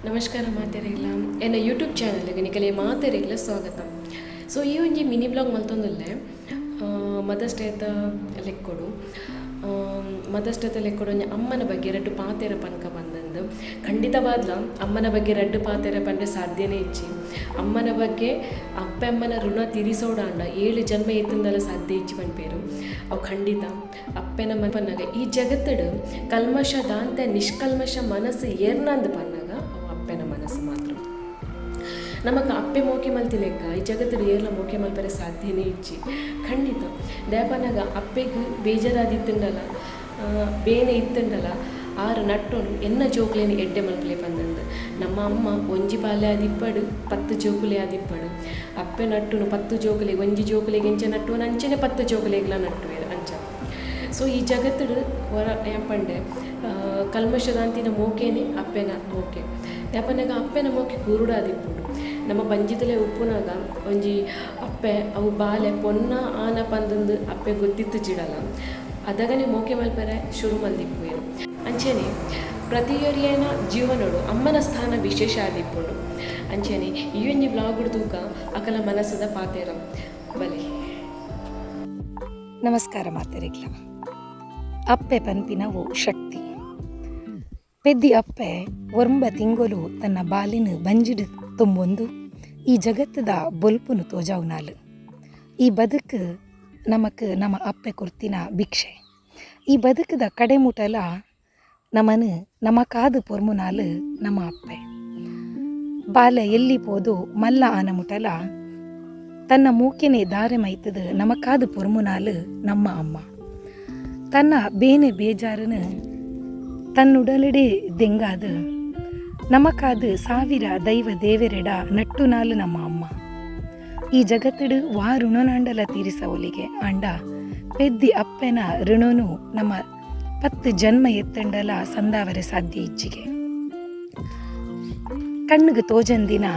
ನಮಸ್ಕಾರ ಮಾತೆರೆಗ್ಲ, ಎನ್ನ ಯೂಟ್ಯೂಬ್ ಚಾನಲ್ಗೆ ನಿಕಲೆ ಮಾತೆರೆಗ್ಲ ಸ್ವಾಗತ. ಸೊ ಈ ಒಂಜಿ ಮಿನಿ ಬ್ಲಾಗ್ ಮಲ್ತೊಂದುಲ್ಲೆ ಮದರ್ಸ್ ಡೇತ ಲೆಕ್ಕೊಡು. ಮದರ್ಸ್ ಡೇತ ಲೆಕ್ಕೊಡು ಒಂಜಿ ಅಮ್ಮನ ಬಗ್ಗೆ ರಡ್ಡ್ ಪಾತೆರ ಪನ್ಕ ಬಂದಂದು. ಖಂಡಿತವಾದ್ಲ ಅಮ್ಮನ ಬಗ್ಗೆ ರಡ್ಡ್ ಪಾತೆರ ಪಂಡ ಸಾಧ್ಯನೇ ಇಜ್ಜಿ. ಅಮ್ಮನ ಬಗ್ಗೆ ಅಪ್ಪೆ ಅಮ್ಮನ ಋಣ ತೀರಿಸೋಡಾಂಡ ಏಳು ಜನ್ಮ ಎತ್ತುಂದಲ ಸಾಧ್ಯ ಇಜ್ಜಿ ಪನ್ಪೇರು. ಅವು ಖಂಡಿತ. ಅಪ್ಪೆನ ಪನ್ನಗ ಈ ಜಗತ್ತಡು ಕಲ್ಮಶ ದಾಂತೆ ನಿಷ್ಕಲ್ಮಶ ಮನಸ್ಸು ಏರ್ನಂದು ಪನ್ನಗ ಅವು ಅಪ್ಪೆನ ಮನಸ್ಸು ಮಾತ್ರ. ನಮಕ್ ಅಪ್ಪೆ ಮೋಕೆ ಮಲ್ತಿಲೆಕ್ಕ ಈ ಜಗತ್ತಡು ಏರ್ಲ ಮೋಕೆ ಮಲ್ಪರೆ ಸಾಧ್ಯನೇ ಇಜ್ಜಿ ಖಂಡಿತ. ದಾಯೆಪನ್ನಗ ಅಪ್ಪೆಗ್ ಬೇಜಾರಾದಿತ್ತುಂಡಲ, ಬೇನೆ ಇತ್ತುಂಡಲ ಆರು ನಟ್ಟೊಡು ಎನ್ನ ಜೋಕುಲೆನ್ ಎಡ್ಡೆ ಮಲ್ಪುಲೆ ಪಂದಂದು. ನಮ್ಮ ಅಮ್ಮ ಒಂಜಿ ಬಾಲೆ ಆದಿಪ್ಪಡು, ಪತ್ತು ಜೋಕುಲೆ ಆದಿಪ್ಪಡು, ಅಪ್ಪೆ ನಟ್ಟುನು ಪತ್ತು ಜೋಕುಲೆಗ್, ಒಂಜಿ ಜೋಕುಲೆಗ್ ಎಂಚ ನಟ್ಟುವನ ಅಂಚನೆ ಪತ್ತು ಜೋಕುಲೆಗ್ಲ ನಟ್ಟುವೆರ್ ಅಂಚ. ಸೊ ಈ ಜಗತ್ತುಡು ಒರ ಯಾನ್ ಪಂಡೆ ಕಲ್ಮಶದಾಂತಿನ ಮೋಕೆನೆ ಅಪ್ಪೆನ ಮೋಕೆ. ದಾಯೆಪನ್ನಗ ಅಪ್ಪೆನ ಮೋಕೆ ಕುರುಡಾದಿಪ್ಪುಂಡು. ನಮ್ಮ ಬಂಜಿದಲೆ ಉಪ್ಪುನಾಗ ಒಂಜಿ ಅಪ್ಪೆ ಅವು ಬಾಲೆ ಪೊನ್ನ ಆನ ಪಂದಂದು ಅಪ್ಪೆ ಗೊತ್ತಿತ್ತುಜಿಡಲ ಅದಗನೆ ಮೋಕೆ ಮಲ್ಪರೆ ಶುರು ಮಲ್ದಿಪ್ಪುವೆರ್. ಅಂಚನೆ ಪ್ರತಿಯೊರಿಯನ ಜೀವನೊಡು ಅಮ್ಮನ ಸ್ಥಾನ ವಿಶೇಷ ಆದಿಪ್ಪುಂಡು. ಅಂಚನೆ ಈ ಒಂಜಿ ಬ್ಲಾಗ್ ತೂಕ ಅಕಲ ಮನಸ್ಸುದ ಪಾತೆರ ಬಲೆ. ನಮಸ್ಕಾರ ಮಾತೆರೆಗ್ಲ. ಅಪ್ಪೆ ಪನ್ಪಿನವು ಶಕ್ತಿ. ಪೆದ್ದಿ ಅಪ್ಪೆ ಒರ್ಂಬ ತಿಂಗೊಲು ತನ್ನ ಬಾಲಿನ ಬಂಜಿಡ್ ತುಂಬೊಂದು ಈ ಜಗತ್ತದ ಬೊಲ್ಪುನು ತೋಜಾವುನಾಲು. ಈ ಬದುಕು ನಮಕ್ ನಮ್ಮ ಅಪ್ಪೆ ಕೊರ್ತಿನ ಭಿಕ್ಷೆ. ಈ ಬದುಕದ ಕಡೆಮುಟಲ ನಮನು ನಮಕಾದು ಪೊರ್ಮುನಾಲು ನಮ್ಮ ಅಪ್ಪೆ. ಬಾಲೆ ಎಲ್ಲಿ ಪೋದು ಮಲ್ಲ ಆನ ಮುಟಲ ತನ್ನ ಮೂಕೆನೆ ದಾರೆ ಮೈತದು ನಮಕಾದು ಪೊರ್ಮುನಾಲು ನಮ್ಮ ಅಮ್ಮ. ತನ್ನ ಬೇನೆ ಬೇಜಾರನು ತನ್ನುಡಲಡೆ ದೆಂಗಾದು ನಮಕಾದು ಸಾವಿರ ದೈವ ದೇವರೆಡ ನಟ್ಟುನಾಲು ನಮ್ಮ ಅಮ್ಮ. ಈ ಜಗತ್ತಡು ವಾ ಋಣನಾಂಡಲ ತೀರಿಸ ಒಲಿಗೆ ಆಂಡ ಪೆದ್ದಿ ಅಪ್ಪೆನ ಋಣನು ನಮ್ಮ ಪತ್ತು ಜನ್ಮ ಎತ್ತಂಡಲ ಸಂದಾವರೆ ಸಾಧ್ಯ ಇಜ್ಜಿಗೆ. ಕಣ್ಣುಗು ತೋಜಂದಿನ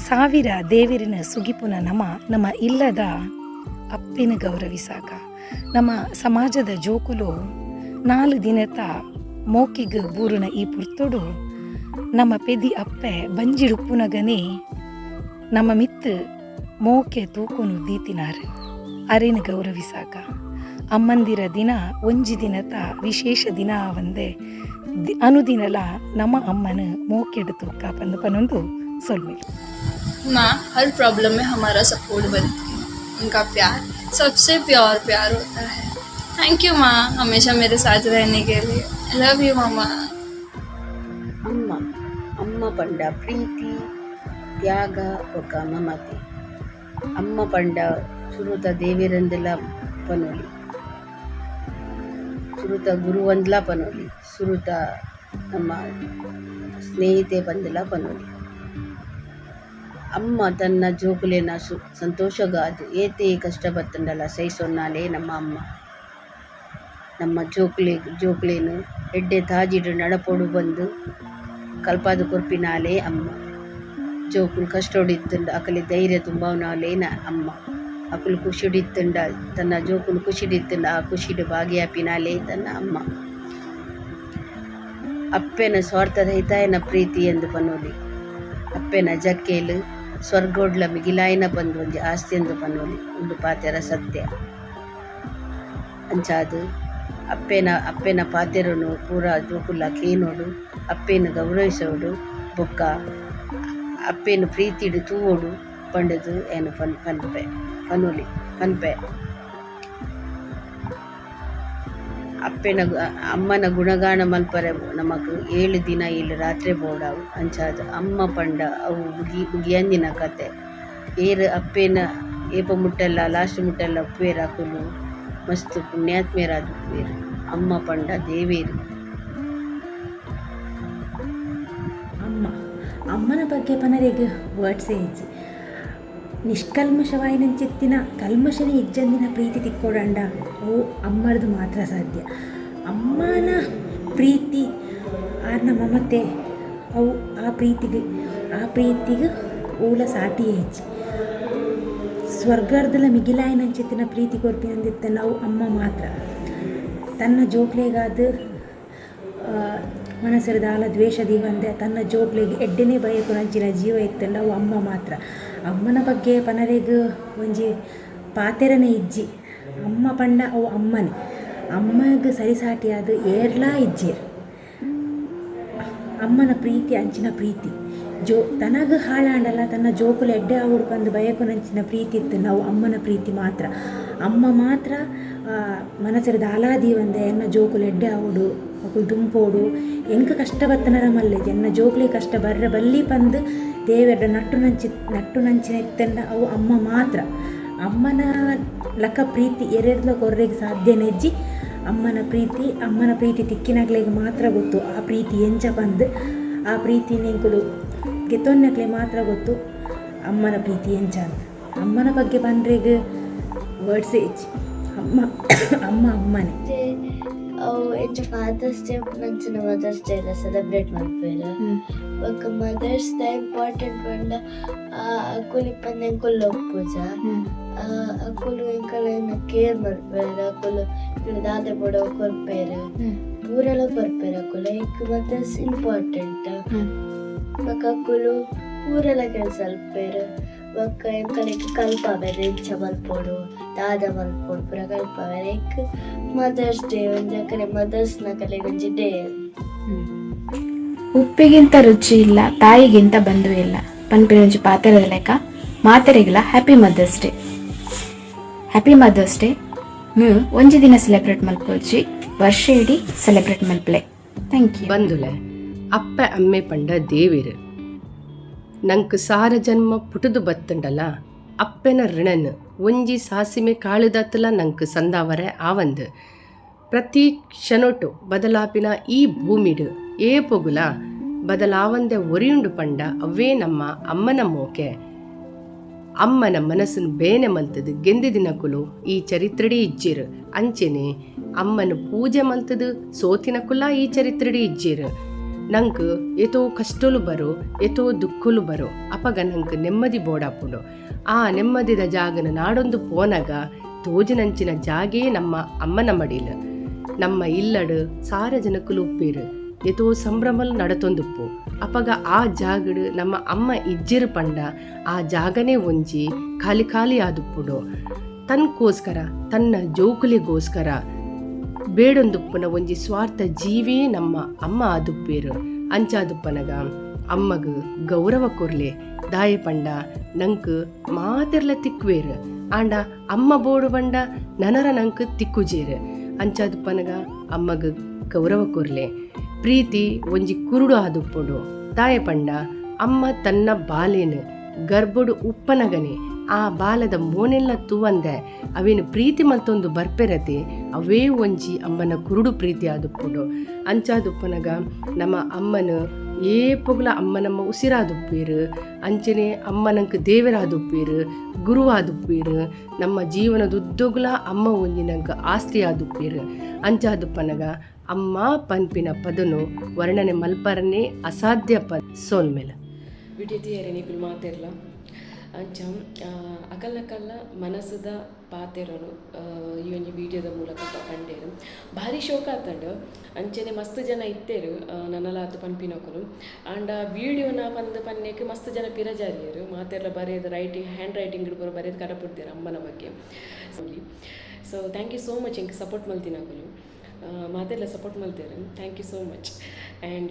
ಸಾವಿರ ದೇವರಿನ ಸುಗಿಪುನ ನಮ ನಮ್ಮ ಇಲ್ಲದ ಅಪ್ಪಿನ ಗೌರವಿಸಾಕ. ನಮ್ಮ ಸಮಾಜದ ಜೋಕುಲು ನಾಲು ದಿನತ ಮೋಕಿಗ್ ಬೂರುನ ಈ ಪುರ್ತೊಡು ನಮ್ಮ ಪೆದಿ ಅಪ್ಪೆ ಬಂಜಿಡುಪ್ಪುನಗನೇ ನಮ್ಮ ಮಿತ್ತು ಮೋಕೆ ತೂಕೊನು ದೀತಿನಾರು. ಅರೇನು ಗೌರವಿಸಾಕ. ಅಮ್ಮಂದಿರ ದಿನ ಒಂಜಿ ದಿನತ ವಿಶೇಷ ದಿನ ಒಂದೇ ಅನುದಿನಲ ನಮ್ಮ ಅಮ್ಮನ ಮೋಕೆಡು ತೂಕ ಪಂದು ಪನೊಂದು ಸೊಲ್ಮೆಲು. माँ हर प्रॉब्लम में हमारा सपोर्ट बनती है। उनका प्यार सबसे प्योर प्यार होता है। Thank you माँ, हमेशा मेरे साथ रहने के लिए। I love you मामा। ಅಮ್ಮ, ಅಮ್ಮ ಪಂಡ ಪ್ರೀತಿ, ತ್ಯಾಗ ಬೊಕ್ಕ ಮಮತೆ. ಅಮ್ಮ ಪಂಡ ಸುರುತ ದೇವೆರಂದಲ ಪನೊಲಿ, ಸುರುತ ಗುರುವಂದ್ಲ ಪನೊಲಿ, ಸುರುತ ನಮ್ಮ ಸ್ನೇಹಿತೆ ಪಂದಲ ಪನೊಲಿ. ಅಮ್ಮ ತನ್ನ ಜೋಕುಲೆನ ಸಂತೋಷಗಾದ್ ಏತೆ ಕಷ್ಟ ಬತ್ತುಂಡಲ ಸಹಿಸೊನ್ನಾಲೆ ನಮ್ಮ ಅಮ್ಮ. ನಮ್ಮ ಜೋಕುಲೆ ಜೋಕುಲೆನ್ ಎಡ್ಡೆ ತಾಜಿಡ್ ನಡಪೊಡು ಪಂದ್ ಕಲ್ಪಾದ್ ಕೊರ್ಪಿನಾಲೆ ಅಮ್ಮ. ಜೋಕುಲು ಕಷ್ಟೊಡು ಇತ್ತುಂಡ ಅಕಲೆ ಧೈರ್ಯ ತುಂಬಾವುನಾಲೆ ಅಮ್ಮ. ಅಕುಲು ಖುಷಿಡ್ ಇತ್ತುಂಡ, ತನ್ನ ಜೋಕುಲು ಖುಷಿಡ್ ಇತ್ತುಂಡ ಆ ಖುಷಿಡ್ ಭಾಗಿಯಾಪಿನಾಲೆ ತನ್ನ ಅಮ್ಮ. ಅಪ್ಪೆನ ಸ್ವಾರ್ಥರಹಿತಾಯನ ಪ್ರೀತಿ ಎಂದು ಪನೊಲಿ. ಅಪ್ಪೆನ ಜಕ್ಕೆಲು ಸ್ವರ್ಗೋಡ್ಲ ಮಿಗಿಲಾಯಿನ ಪಂದ್ ಒಂಜಿ ಆಸ್ತಿ ಎಂದು ಪನೊಲಿ. ಉಂದು ಪಾತೆರ ಸತ್ಯ. ಅಂಚಾದ್ ಅಪ್ಪೆನ ಅಪ್ಪೆನ ಪಾತೆರನು ಪೂರ ಜೋಕುಲ ಕೇನೊಡು, ಅಪ್ಪೆನ್ ಗೌರವಿಸೋಡು ಬೊಕ್ಕ ಅಪ್ಪೆನ್ ಪ್ರೀತಿಡ್ ತೂವೊಡು ಪಂಡುದು ಯಾನ್ ಪನ್ ಪನ್ಪೆ ಪನೊಲಿ ಪನ್ಪೆ. ಅಪ್ಪೆನ ಅಮ್ಮನ ಗುಣಗಾನ ಮಲ್ಪರೆ ನಮಕ್ ಏಳು ದಿನ ಏಳು ರಾತ್ರೆ ಬೋಡಾವು. ಅಂಚಾದ್ ಅಮ್ಮ ಪಂಡ ಅವು ಮುಗಿಯಂದಿನ ಕತೆ. ಏರ್ ಅಪ್ಪೆನ ಏಪ ಮುಟ್ಟಲ ಲಾಸ್ಟ್ ಮುಟ್ಟಲ ಉಪ್ಪುವೆರ್ ಅಕುಲು ಮಸ್ತ್ ಪುಣ್ಯಾತ್ಮೆರಾದ್ ಉಪ್ಪುವೆರ್. ಅಮ್ಮ ಪಂಡ ದೇವೆರ್. ಅಮ್ಮ, ಅಮ್ಮನ ಬಗ್ಗೆ ಪನರೆಗ್ ವರ್ಡ್ಸೇ ಇಜ್ಜಿ. ನಿಷ್ಕಲ್ಮಶವಾಯಿನಂಚಿತ್ತಿನ ಕಲ್ಮಶನೇ ಇಜ್ಜಂದಿನ ಪ್ರೀತಿ ತಿಕ್ಕೊಡಂಡ ಅವು ಅಮ್ಮರ್ದು ಮಾತ್ರ ಸಾಧ್ಯ. ಅಮ್ಮನ ಪ್ರೀತಿ, ಆರ್ನ ಮಮತೆ ಅವು ಆ ಪ್ರೀತಿಗ್ ಓಲ ಸಾಟಿಯೇ ಇಜ್ಜಿ. ಸ್ವರ್ಗರ್ದಲ ಮಿಗಿಲಾಯಿನಂಚಿತ್ತಿನ ಪ್ರೀತಿ ಕೊರ್ಪಿನಂದಿತ್ತಂಡ ಅವು ಅಮ್ಮ ಮಾತ್ರ. ತನ್ನ ಜೋಕ್ಲೆಗಾದ್ ಮನಸ್ಸು ದಾಲ ದ್ವೇಷ ದೀವಂದೆ ತನ್ನ ಜೋಕ್ಲೆಗ್ ಎಡ್ಡೆನೆ ಬಯಕುನಂಚಿನ ಜೀವ ಇತ್ತ್ಂಡ ಅವು ಅಮ್ಮ ಮಾತ್ರ. ಅಮ್ಮನ ಬಗ್ಗೆ ಪನರೆಗ್ ಒಂಜಿ ಪಾತೆರನೆ ಇಜ್ಜಿ. ಅಮ್ಮ ಪಂಡ ಅವು ಅಮ್ಮನೆ. ಅಮ್ಮಗ್ ಸರಿಸಾಟಿಯಾದ್ ಏರ್ಲಾ ಇಜ್ಜೆರ್. ಅಮ್ಮನ ಪ್ರೀತಿ ಅಂಚಿನ ಪ್ರೀತಿ. ತನಗ್ ಹಾಳಾಂಡಲ ತನ್ನ ಜೋಕುಲು ಎಡ್ಡೆ ಆವೊಡು ಪಂದ್ ಬಯಕುನಂಚಿನ ಪ್ರೀತಿ ಇತ್ತ್ಂಡ ಅವು ಅಮ್ಮನ ಪ್ರೀತಿ ಮಾತ್ರ. ಅಮ್ಮ ಮಾತ್ರ ಮನಸ್ಸುಡು ದಾಲ ದೀವಂದೆ ಎನ್ನ ಜೋಕುಲು ಎಡ್ಡೆ ಆವೊಡು, ಅಕುಲು ದುಂಪೋಡು, ಎಂಕ್ ಕಷ್ಟ ಬತ್ತುಂಡಲ ಮಲ್ಲೆಜಿ, ಎನ್ನ ಜೋಕುಲೆಗ್ ಕಷ್ಟ ಬರ್ರೆ ಬಲ್ಲಿ ಪಂದ್ ದೇವೆರ್ಡ ನಟ್ಟುನಂಚಿನ ಇತ್ತ್ಂಡ ಅವು ಅಮ್ಮ ಮಾತ್ರ. ಅಮ್ಮನ ಲಕ ಪ್ರೀತಿ ಎರೆರ್ಲ ಕೊರ್ರೆಗ್ ಸಾಧ್ಯನೇ ಇಜ್ಜಿ. ಅಮ್ಮನ ಪ್ರೀತಿ ತಿಕ್ಕಿನಕ್ಲೆಗ್ ಮಾತ್ರ ಗೊತ್ತು ಆ ಪ್ರೀತಿ ಎಂಚ ಪಂದ್. ಆ ಪ್ರೀತಿನ್ ಎಂಕುಲು ಗೆತೊನ್ನಕ್ಲೆಗ್ ಮಾತ್ರ ಗೊತ್ತು ಅಮ್ಮನ ಪ್ರೀತಿ ಎಂಚ ಅಂದ್. ಅಮ್ಮನ ಬಗ್ಗೆ ಪನ್ರೆಗ್ ವರ್ಡ್ಸೇ ಇಜ್ಜಿ. ಅಮ್ಮ ಅಮ್ಮ ಅಮ್ಮನೇ. ಅವು ಎಂಚ ಫಾದರ್ಸ್ ಡೇ ಉಪ್ಪುನಂಚಿನ ಮದರ್ಸ್ ಡೇ ಲ ಸೆಲೆಬ್ರೇಟ್ ಮಲ್ಪುವೆರ್. ಬೊಕ್ಕ ಮದರ್ಸ್ ಡೇ ಇಂಪಾರ್ಟೆಂಟ್ ಪಂಡ ಅಕುಲು ಇಪ್ಪಂದೆ ಎಂಕುಲು ಉಪ್ಪುಜ. ಅಕುಲು ಎಂಕಲೆನ್ ಕೇರ್ ಮಲ್ಪುವೆರ್, ಅಕುಲು ಎಂಕುಲು ದಾದ ಬೋಡು ಅವು ಕೊರ್ಪೆರ್, ಪೂರೆಲ ಕೊರ್ಪೆರ್ ಅಕುಲು. ಐಕ್ ಮದರ್ಸ್ ಇಂಪಾರ್ಟೆಂಟ್. ಬೊಕ್ಕ ಅಕುಲು ಪೂರೆಲ ಕೆಲಸ ಮಲ್ಪುವೆರ್. ಬೊಕ್ಕ ಎಂಕಲೆಗ್ ಕಲ್ಪಾವೆರ್, ಎಂಚ ಮಲ್ಪೊಡು ದಾದ ಮಲ್ಪೊಡು ಪೂರ ಕಲ್ಪಾವೆರ್. ಐಕ್ ಮದರ್ಸ್ ಡೇ ಒಂಜಿ ಅಕಲೆ ಮದರ್ಸ್ ನಕಲೆಗ್ ಒಂಜಿ ಡೇ. ಉಪ್ಪಿಗಿಂತ ರುಚಿ ಇಲ್ಲ, ತಾಯಿಗಿಂತ ಬಂಧು ಇಲ್ಲ ಪನ್ಪಿನ ಒಂಜಿ ಪಾತೆರದ ಲೆಕ್ಕ ಮಾತೆರೆಗ್ಲ happy mother's day. Happy mother's day ಒಂಜಿ ದಿನ ಸೆಲೆಬ್ರೇಟ್ ಮಲ್ಪೊಡ್ಚಿ, ವರ್ಷ ಇಡೀ ಸೆಲೆಬ್ರೇಟ್ ಮಲ್ಪಲೆ. Thank you. ಬಂಧುಲೆ, ಅಪ್ಪೆ ಅಮ್ಮೆ ಪಂಡ ದೇವಿರು. ನಂಕ್ ಸಾರ ಜನ್ಮ ಪುಟುದು ಬತ್ತುಂಡಲ ಅಪ್ಪೆನ ಋಣನ್ ಒಂಜಿ ಸಾಸಿಮೆ ಕಾಳುದಾತಲ ನಂಕ್ ಸಂದಾವರೆ ಆವಂದು. ಪ್ರತಿ ಕ್ಷಣೊಟು ಬದಲಾಪಿನ ಈ ಭೂಮಿಡು ಏಪೊಗುಲ ಬದಲಾವಂದೆ ಒರಿಯುಂಡು ಪಂಡ ಅವೇ ನಮ್ಮ ಅಮ್ಮನ ಮೋಕೆ. ಅಮ್ಮನ ಮನಸ್ಸನ್ನು ಬೇನೆ ಮಲ್ತದು ಗೆಂದಿದಿನಕುಲು ಈ ಚರಿತ್ರೆಡಿ ಇಜ್ಜಿರು. ಅಂಚೆನೆ ಅಮ್ಮನ ಪೂಜೆ ಮಲ್ತದು ಸೋತಿನಕುಲ ಈ ಚರಿತ್ರೆಡಿ ಇಜ್ಜಿರು. ನಂಕ್ ಏತೋ ಕಷ್ಟಲು ಬರು, ಏತೋ ದುಃಖಲು ಬರು, ಅಪಗ ನಂಕ್ ನೆಮ್ಮದಿ ಬೋಡಾಪುಂಡು. ಆ ನೆಮ್ಮದಿದ ಜಾಗನ ನಾಡೊಂದು ಪೋನಗ ತೋಜಿನಂಚಿನ ಜಾಗೇ ನಮ್ಮ ಅಮ್ಮನ ಮಡಿಲು. ನಮ್ಮ ಇಲ್ಲಡು ಸಾರ ಜನಕುಲು ಉಪ್ಪೇರು, ಏತೋ ಸಂಭ್ರಮಲು ನಡತೊಂದುಪ್ಪು. ಅಪಗ ಆ ಜಾಗಡು ನಮ್ಮ ಅಮ್ಮ ಇಜ್ಜಿರು ಪಂಡ ಆ ಜಾಗನೇ ಒಂಜಿ ಖಾಲಿ ಖಾಲಿ ಆದುಪ್ಪುಂಡು. ತನ್ಕೋಸ್ಕರ ತನ್ನ ಜೋಕುಲಿಗೋಸ್ಕರ ಬೇಡೊಂದುಪ್ಪುನ ಒಂಜಿ ಸ್ವಾರ್ಥ ಜೀವೇ ನಮ್ಮ ಅಮ್ಮ ಆದುಪ್ಪೇರು. ಅಂಚಾದುಪ್ಪನಗ ಅಮ್ಮಗ್ ಗೌರವ ಕೊರ್ಲೆ. ದಾಯೆ ಪಂಡ ನಂಕ್ ಮಾತೆರ್ಲ ತಿಕ್ಕುವೇರು, ಆಂಡ ಅಮ್ಮ ಬೋಡು ಪಂಡ ನನರ ನಂಕ್ ತಿಕ್ಕುಜೇರು. ಅಂಚಾದುಪ್ಪನಗ ಅಮ್ಮಗ್ ಗೌರವ ಕೊರ್ಲೆ. ಪ್ರೀತಿ ಒಂಜಿ ಕುರುಡು ಆದುಪ್ಪುಂಡು. ದಾಯೆ ಪಂಡ ಅಮ್ಮ ತನ್ನ ಬಾಲೇನು ಗರ್ಭಡು ಉಪ್ಪನಗನೆ ಆ ಬಾಲದ ಮೋನೆಲ್ಲ ತೂವಂದೆ ಅವೇನು ಪ್ರೀತಿ ಮಲ್ತೊಂದು ಬರ್ಪೆರತೆ, ಅವೇ ಒಂಜಿ ಅಮ್ಮನ ಕುರುಡು ಪ್ರೀತಿ ಆದುಪ್ಪುಂಡು. ಅಂಚಾದುಪ್ಪನಗ ನಮ್ಮ ಅಮ್ಮನ ಏಪೊಗ್ಲ ಅಮ್ಮ ನಮ್ಮ ಉಸಿರಾದುಪ್ಪೇರು. ಅಂಚನೆ ಅಮ್ಮ ನಂಕ್ ದೇವರಾದುಪ್ಪೇರು, ಗುರುವಾದುಪ್ಪೇರು. ನಮ್ಮ ಜೀವನದುದ್ದೊಗ್ಲ ಅಮ್ಮ ಒಂಜಿ ನಂಕ್ ಆಸ್ತಿ ಆದುಪ್ಪೇರು. ಅಂಚಾದುಪ್ಪನಗ ಅಮ್ಮ ಪನ್ಪಿನ ಪದನು ವರ್ಣನೆ ಮಲ್ಪರನೇ ಅಸಾಧ್ಯ ಪ ಸೋಲ್ಮೇಲೆ. ವಿಡಿಯೋ ತೂಯೆರೆ ನಿಕುಲು ಮಾತೆರ್ಲ. ಅಂಚ ಅಕಲ್ನಕಲ್ನ ಮನಸ್ಸುದ ಪಾತೆರನು ಈ ಒಂಜಿ ವಿಡಿಯೋದ ಮೂಲಕ ಪಂಡೇರು. ಭಾರಿ ಶೋಕ ಆತಂಡು. ಅಂಚನೆ ಮಸ್ತ್ ಜನ ಇತ್ತೆರು ನನಲಾತ್ ಪನ್ಪಿನಕುಲು. ಆಂಡ ವಿಡಿಯೋನ ಪಂದ್ ಪನ್ನೇಕ್ ಮಸ್ತ್ ಜನ ಪಿರಜಾರಿಯೆರ್. ಮಾತೆರ್ಲ ಬರೇದ್ ರೈಟಿಂಗ್ ಹ್ಯಾಂಡ್ ರೈಟಿಂಗ್ ಪೂರ ಬರೇದ್ ಕಡಪುಡ್ದೆರ್ ಅಮ್ಮನ ಬಗ್ಗೆ. So thank you so much ಎಂಕ್ ಸಪೋರ್ಟ್ ಮಲ್ತಿನಕುಲು. ಮಾತೆರ್ಲ ಸಪೋರ್ಟ್ ಮಲ್ತೆರ್. Thank you so much. And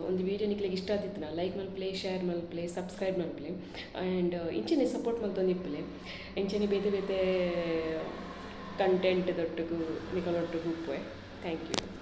ಒಂದು ವೀಡಿಯೋ ನಿಕ್ಲೆಗ್ ಇಷ್ಟ ಆದಿತ್ತಿನ ಲೈಕ್ ಮಲ್ಪಲೆ, ಶೇರ್ ಮಲ್ಪಲೆ, ಸಬ್ಸ್ಕ್ರೈಬ್ ಮಲ್ಪಲೆ ಆ್ಯಂಡ್ ಇಂಚನೆ ಸಪೋರ್ಟ್ ಮಲ್ತೊಂದಿಪ್ಪಲೆ. ಇಂಚನೆ ಬೇತೆ ಬೇತೆ ಕಂಟೆಂಟ್ ದೊಟ್ಟುಗು ನಿಕಲೊಟ್ಟುಗು ಉಪ್ಪುವೆ. Thank you.